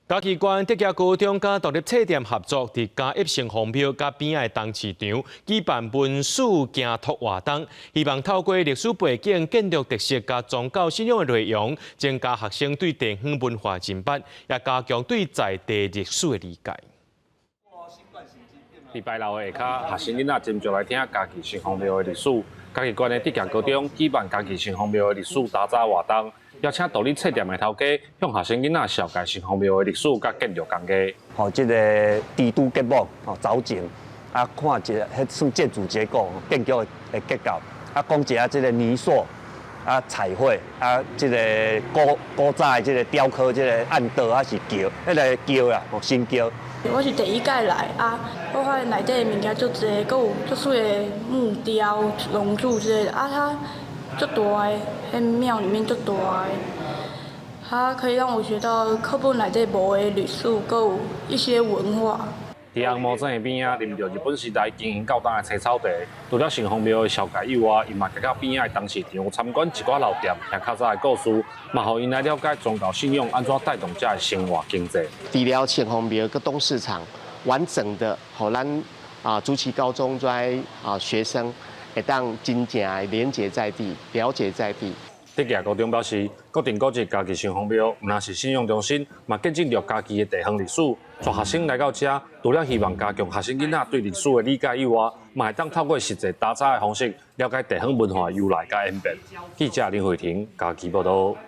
嘉義縣德協高中佮獨立冊店合作，佇嘉義城隍廟佮邊仔的東市場舉辦文史行讀活動，希望透過歷史背景、建築特色佮宗教信仰的內容，增加學生對地方文化認捌，也加強對在地歷史的理解。禮拜六的下晝，學生囡仔斟酌來聽嘉義城隍廟的歷史。嘉義縣的德協高中舉辦嘉義城隍廟的歷史打雜活動。邀請獨立冊店的頭家向學生囡仔紹介城隍廟的歷史佮建築工藝。吼，這个蜘蛛結網，吼，藻井，啊，看一下，彼算建築結構、建築的結構，啊，講一下這个泥塑，啊，彩繪，啊，這个古古早的這个雕刻，這个暗道還是橋，彼个橋啦，吼，神轎。我是第一屆來啊，我發現內底的物件足濟，閣有足媠的木雕、龍柱之類的啊，它足大的，彼廟裡面足大的，它可以讓我學到課本內底無的歷史，閣有一些文化。佇紅毛井的邊仔，啉著日本時代經營到今的青草茶，除了城隍廟的紹介以外，𪜶嘛行到邊仔的東市場參觀一寡老店，聽較早的故事，嘛予𪜶來了解宗教信仰按怎帶動遮的生活經濟。除了城隍廟佮東市場完整的，予咱啊竹崎高中遮啊學生會當真正的連結在地，了解在地。德協高中表示，國定古蹟嘉義城隍廟，毋但是信仰中心，嘛見證著嘉義的地方歷史。帶學生來到遮，除了希望加強學生囡仔對歷史的理解以外，嘛會當透過實際打雜的方式，了解地方文化由來佮演變。記者林慧婷嘉義報道。